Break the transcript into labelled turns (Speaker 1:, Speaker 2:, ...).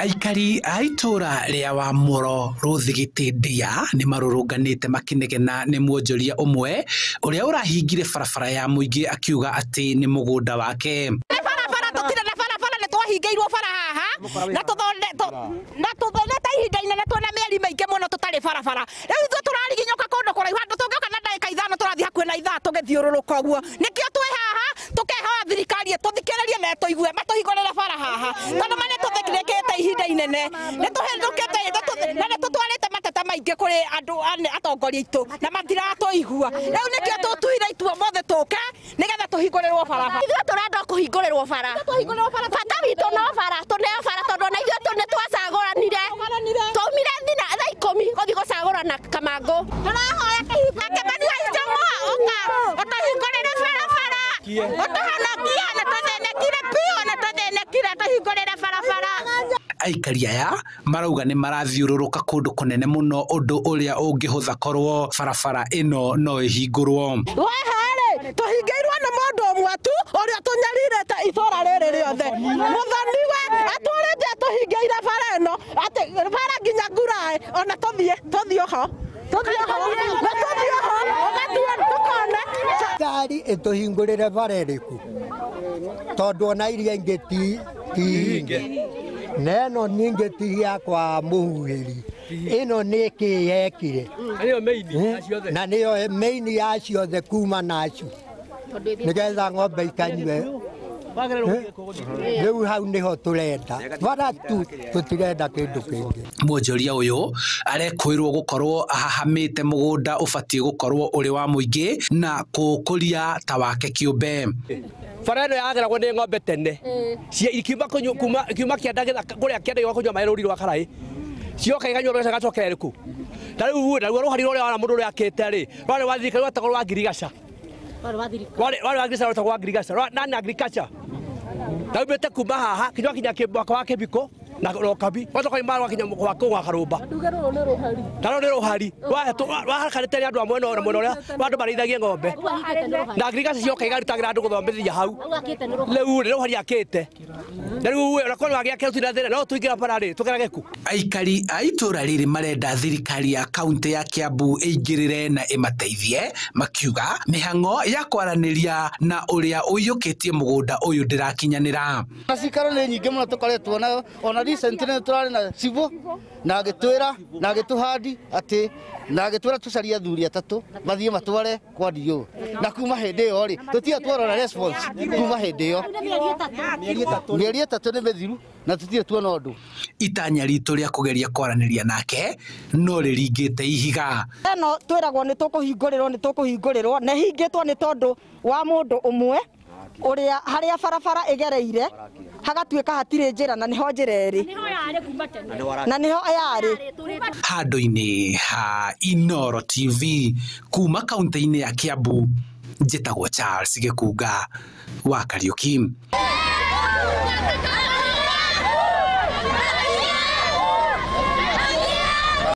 Speaker 1: Aikari a itũra rĩa Wamũro Rũthigiti Ndia nĩ marũrũnganĩte makĩnegena nĩ mwonjoria ũmwe ũrĩa ũrahingire barabara ya mũingĩ akiuga atĩ nĩ mũgũnda wake.
Speaker 2: Barabara tũtirĩ na barabara nĩ twahingĩirwo bara haha na tũthonete ihinda inene tuona mĩeri mĩingĩ mũno tũtarĩ barabara. Rĩu ithuĩ tũrariginyũka kũndũ kũraihu handũ tũngĩũka na ndagĩka 5 tũrathiĩ hakuhĩ na ithaa tũgĩthiũrũrũka ũguo. Nĩkĩo twĩ haha tũkehoya thirikari ĩtũthikĩrĩrie na ĩtũigue matũhingũrĩre bara haha tondũ ma nĩtũthĩnĩkĩte ihinda inene nĩtũhĩtũkĩte na nĩtũtwarĩte mateta maingĩ kũrĩ andũ atongoria aitũ na matiratũigua. Rĩu nĩkĩo tũtuire itua mothe tũke nĩgetha tũhingũrĩrwo barabara.
Speaker 3: Ithuĩ tũrenda kũhingũrĩrwo bara, bata witũ no bara, tũneo bara tondũ ona ithuĩ nĩtwacagũranire, twaumire thina thaa 10 gũthiĩ gũcagũrana Kamangũ.
Speaker 2: Tũrahoya Kĩmani wa Njũng'wa ũka ũtũhingũrĩre barabara, ũtũhonokie na tũthĩnĩkire biũ, na tũthĩnĩkire, tũhingũrĩre barabara.
Speaker 1: Aikari aya marauga nĩ marathiũrũrũka kũndũ kũnene mũno ũndũ ũrĩa ũngĩhũtha korwo barabara ĩno no ĩhingũrwo.
Speaker 2: Waha-rĩ tũhingĩirwo nĩ mũndũ ũmwe tu ũrĩa tũnyarirĩte itũra rĩrĩ rĩothe. Mũthoniwe atũrĩte atũhingĩire bara ĩno atĩ bara nginya nguraĩ ona tũthiĩ oho na tũthiĩ oho ũgatua tũkone.
Speaker 4: Thirikari ĩtũhingũrĩre bara ĩrĩkũ tondũ ona iria ingĩ ti hinge na ĩno ningĩ ti ya kwa mũhuhĩri ĩno nĩ kĩ yekire na nĩyo maini ya ciothe kuma nacio nĩgetha ng'ombe ikanyue. Rĩu hau nĩho tũrenda bara tu, tũtirenda kĩndũ kĩngĩ.
Speaker 1: Mwonjoria ũyũ arekũĩrwo gũkorwo ahahamĩte mũgũnda ũbatiĩ gũkorwo ũrĩ wa mũingĩ na kũũkũria ta wake kĩũmbe.
Speaker 5: Bara ĩno yageragwo nĩ ng'ombe tene ikiuma kĩanda kũrĩa kĩanda gĩa kũnyua maĩ rũri rwa Karaĩ cioka ikanyua mbeca gacokera ĩrĩkũ. Na rĩu naruo rũhari rũrĩa wana mũndũ ũrĩa akĩte rĩ rwarĩ wa thirikari rwetagwo rwa ngirigaca, rwarĩ wa ngirigaca rwetagwo rwa ngirigaca nani agriculture na umĩte kuma haha kinya kinya mwaka wa Kĩbiko na Rokabi wacoka imara wakinya kwa kũu gwa Karũmba na rũrũ nĩ rũhari rwahakanĩte nĩ andũ a mwena ũrĩa mwena ũrĩa andũ marĩithagie ng'ombe na ngirigaca cioka igarutagĩra andũ gũthomithia hau. Rĩu nĩ rũhari akĩte na rĩu ona korwo wagĩake tũtirĩ thĩna no tũingĩra bara rĩ tũgerage kũ.
Speaker 1: Aikari a itũra rĩrĩ marenda thirikari ya kaunti ya Kiambu ĩingĩrĩre na ĩmateithie makiuga mĩhang'o ya kwaranĩria na ũrĩa ũiyũkĩtie mũgũnda ũyũ ndĩrakinyanĩra.
Speaker 6: Na cikaro nĩ nyingĩ mũno tũkoretwo nayo ona recently nĩ tũrarĩ na cibũ na agĩtwĩra na agĩtũhandi atĩ na agĩtwĩra tũcarie athuri atatũ mathiĩ matware kwa DO na kuma hĩndĩ ĩyo rĩ tũtirĩ twarora response kuma hĩndĩ ĩyo mĩeri 3 nĩ mĩthiru na tũtirĩ tuona ũndũ.
Speaker 1: Itanya ritũ rĩa kũgeria kwaranĩria nake no rĩringĩte ihiga.
Speaker 2: Ĩno twĩragwo nĩ tũkũhingũrĩrwo nĩ tũkũhingũrĩrwo na ĩhingĩtwo nĩ tondũ wa mũndũ ũmwe ũrĩa harĩa barabara ĩgereire hagatuĩka hatirĩ njĩra na nĩho njĩra ĩrĩ na nĩho yarĩ.
Speaker 1: Handũ-inĩ ha Inooro TV kuma kaunti-inĩ ya Kiambu njĩtagwo Charles Gĩkunga wa Kariũki.